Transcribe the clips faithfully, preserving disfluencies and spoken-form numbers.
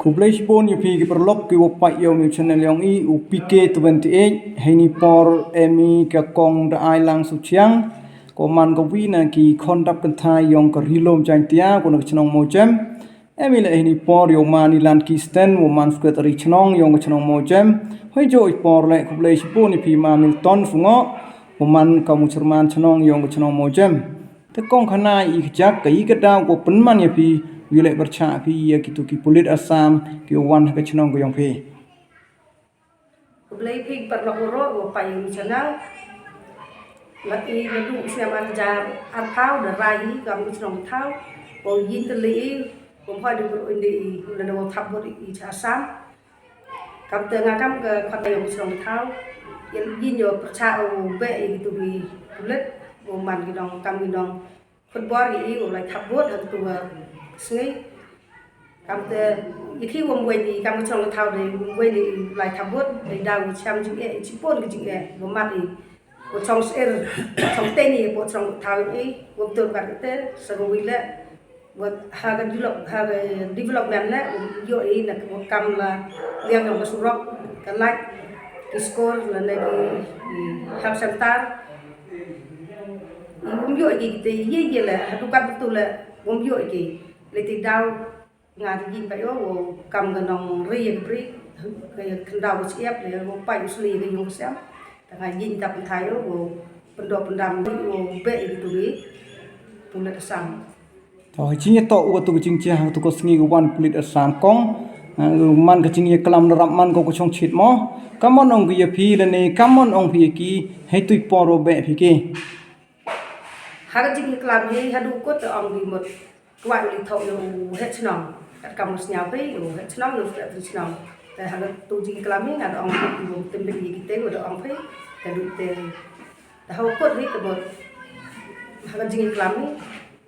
Khublei shibun ïa phi ki paralok ki wa peit ïa u channel yong i u P K twenty-eight. Heini por em i ka kong da ai lang su chiang ko man ka wi na ki khon dap kynthai yong ka Ri Lum Jaiñtia ko na ka chnong Mawjem. Em i le heini por ïa u man i Lan Ki Sten u man secretary chnong yong ka chnong Mawjem. Hoi jo i por le khublei shibun ïa phi ma Milton Sungo u man ka mu chairman chnong yong ka chnong Mawjem. Te kong khana i kjak ka i ka daw ko pynman ïa phi wi le pyrchah phi ïa kitu ki pulit Assam ki wan ha ka chnong ka yong phi. Khublei phi paralok waroh wa peit ïa u channel. La i la du snem ar hajar arphew da rai hi kam u chnong thaw. Wa yin te le i wa phai du bru indi i la da wa thap bot i cha Assam. Kam te nga kam ka khot ïa u chnong thaw. Yin yin yo pyrchah u be i tu bi pulit u man ki dong kam ki dong. Football ïa i u lai thap bot ha tu ka sngi. Kam te ïa ki wom wei ni kam ka chong thaw de wom wei ni lai thap bot de daw cham jing e chi pon ka jing e wom mat i. Ko chong ser chong te ni ko chong thaw i wom tur ka te sa ko wi le. Wom ha ka develop ha ka development le wom yo i na ko kam la liang ka surok ka light ki school la ne ki health center. Wom ïoh ïa ki te ïa ïa le ha dukan tu le wom ïoh ïa ki le te daw nga te jin ba ïoh wo kam ka nong ri ïa ka bri ka khyndaw ka siap le wo pai u sli ka yung siap. Ta nga jin ta pynthai ïoh wo pyndo pyndam wo be ïa ki tu ri pulit Assam. To ha jingïatoh u tu ka jingjia ha tu ka sngi ka wan pulit Assam kong. Man ka jingïaklam na rap man ko ka chong chit mo. Kamon ong ka ïa phi lane kamon ong phi ïa ki hei tu i por wo be phi ki. Ha ka jingïaklam hi ha du kut ong phi mut kwah li thok ïa u heh chnong. Kat kam u sñiaw phi u heh chnong u heh chnong. Te ha ka tu jingïaklam hi nga da ong phi u tymbi ïa ki te u da ong phi ka du te. Te ha u kut hi te mut ha ka jingïaklam hi.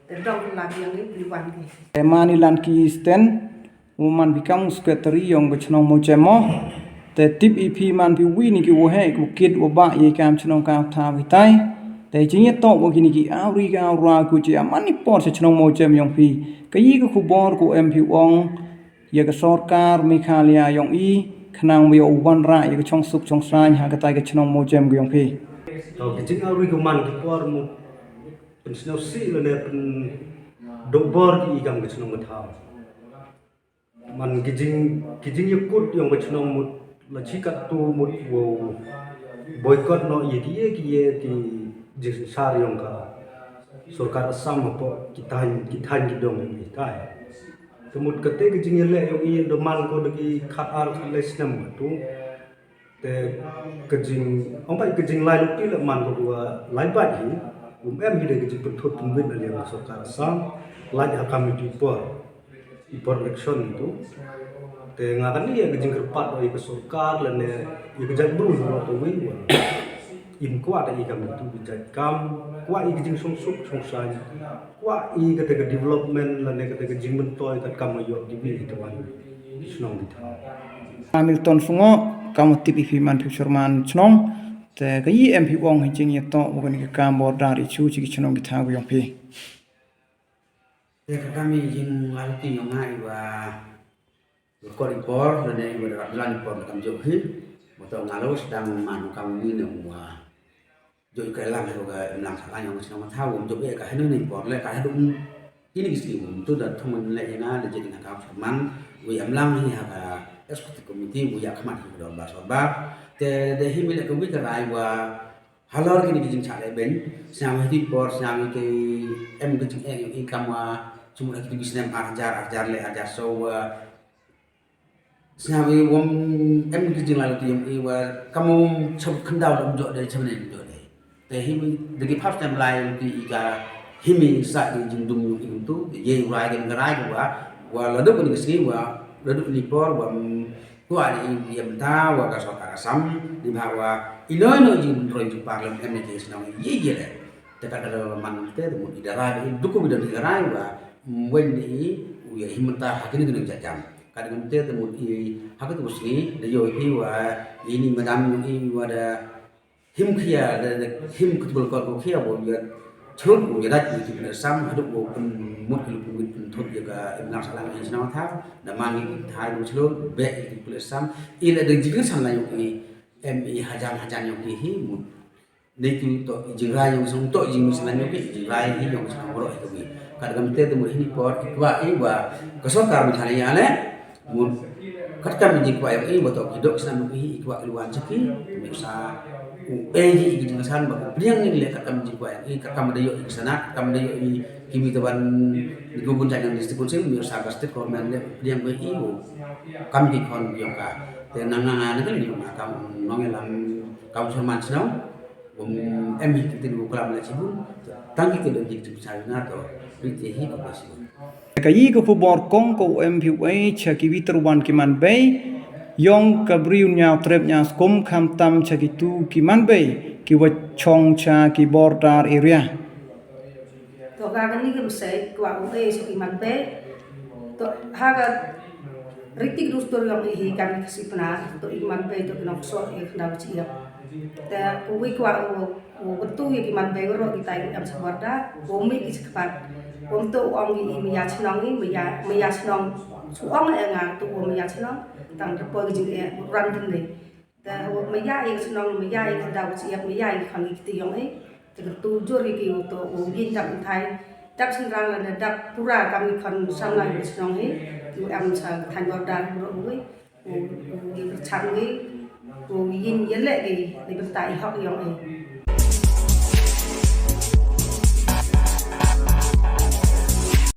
Te dong la biang ni pli wan ki. Te man i Lan Ki Sten u man phi kam u secretary yong ka chnong Mawjem mo. Te tip i phi man phi wi ni ki wa heh ki wa kit wa ba i kam chnong ka tha phi tai. Te jingïatoh wa ki ni ki awri ka awra ku ji a man i por sa chnong Mawjem yong phi. Ka i ka khubor ku em phi wong ïa ka sorkar Meghalaya yong i khnang wi u wan ra ïa ka chong suk chong sain ha ka tai ka chnong Mawjem ku yong phi. To ki jing awri ku man ki por mu. Pynsñiawsih lane pyndobor ki i kam ka chnong ka thaw. Man ki jing ki jingïakut yong ka chnong mut la chi katto mut wow boycott noh ïa ki ïa ki ïa ki jingsynshar yong ka sorkar Assam hapoh ki thaiñ ki thaiñ ki dong yong i tai. Te mut kate ka jingïaleh yong i da man ko da ki khat ar khat lai snem katto. Te ka jing ong bai ka jinglai lukti la man ko wa lai bait hi um em hi de ka jingpynthut pynwit na liang ka sorkar Assam lai ha kam itu i por i por election itu. Te nga kani ïa ka jingkyrpad ïa ka sorkar lane ïa ka jaitbru na ka wei wa im kwah da i kam itu ki jait kam kwah i ka jingshongsuk shongsaiñ kwah i kata ka development lane kata ka jingmyntoi kat kam ïoh ki wi ita wan ki shnong ki thaw. Hamilton Sungo kam tip i phi man phi chairman chnong te ka i em phi wong hi jingïatoh wa kani ka kam border issue chi ki chnong ki thaw yong phi. Te ka kam i jinglalti yong nga i wa Ka kot i por lane i wa da rap jlan i por da kam jooh hi. Ba to nga lo sdang man u kam ni ne u wa jooh i ka lang hi wa ka imlang sahlang yong ka shnong ka thaw um jooh i ka hynne i por le ka haduh ini ki sngi um tu da thung man leh ïa nga da jied ïa nga kam sha man u imlang hi ha ka executive committee u ïa khmat hi ka dorbar sorbar. Te da hi mi leh ka wi ka rai wa halor kine ki jingchah leh beiñ sñiaw hi tu i por sñiaw hi ki em ki jingeh i kam wa sumut ha ki tu ki snem ar hajar ar hajar leh ar hajar saw wa Sñiaw i wom em ki jinglalti yong i wa kam wom chap khyndaw lam jooh dei chap ne jooh dei. Te hi mi da ki phap stem lai ki i ka hi mi sa i jingdum yong i tu ye i rai den rai wa wa la duk ni sngi wa la duk ni por wa kwa ni i yem ta wa ka sorkar Assam ni ba wa i noi noi jing roi jing par lam em ni ki sñiaw ye ye le. Te ka da man te mu i da rai i duk mi da ni rai wa wen ni i u ye hi mynta ha kini kini jajam. Ka dang te te mut i ha ka tu sngi da yo hi wa ini madam i wa da him khia da him kutbul kor ko khia bo ya Chlun u ïadat ïa ki pule sam haduh u pynmut ki lupung ki pynthut ïa ka imlang sahlang ïa shnong thaw. Namar ngi ki thai u chlun beh ïa ki pule sam. I la dei jingkyrsan la ïa ki em i hajan hajan ïa ki hi mut. Nei ki to jingrai ïa shnong to jingmih shnong ïa ki jingrai hi ïa shnong ro ïa ki. Kat kam te tu mut hi ni por i kwah i wa ka sorkar mynta ïa le. Mut katkam jingkwah ïong i ba to ki dok shnam ki hi i kwah ki wan cha ki. Mut sa u ei hi ki jingsan ba u pdiang ni le katkam jingkwah ïong i katkam da ïoh i sana katkam da ïoh i ki mi tawan ni ku bun jang district council mut sa ka state government le pdiang ba i u kam ki khon ïong ka. Te nang nang nang ni ma kam nong lam kam shnong man shnong. Bum em hi ki tin u klam le chibun. Tang ki tin jing jing sa na to. Ri te hi ko ba chibun. Ka yi ka khubor kong ko em phi wei cha ki witruwan ki man bei. Yong ka briun ñiaw trep ñiaw skum kham tam cha ki tu ki man bei ki wa chong cha ki border area. To ka ka ni ka msei kwa u e cha ki man bei. To ha ka ritik du stor yong i hi kan ka si pna to i man bei to ki nong so i khna chi ya. Te u wi kwa u u betu ya ki man bei ro ki tai em sa border. U mi ki chi kpat. U to u ong i mi ya chnong i mi ya mi ya chnong. Su ong e nga tu u mi ya chnong. Tang te poi ki jing e ran tin ni. Te u mi ya i chnong mi ya i khna chi ya mi ya i khang i ti yong i. Te tu jur i ki u to u yin dap thai. Dap sin rang la dap pura kam i khon sam la i chnong i. U em sa than border ro u i. U u i chan i. U yin ye le i ni benta i hok yong i.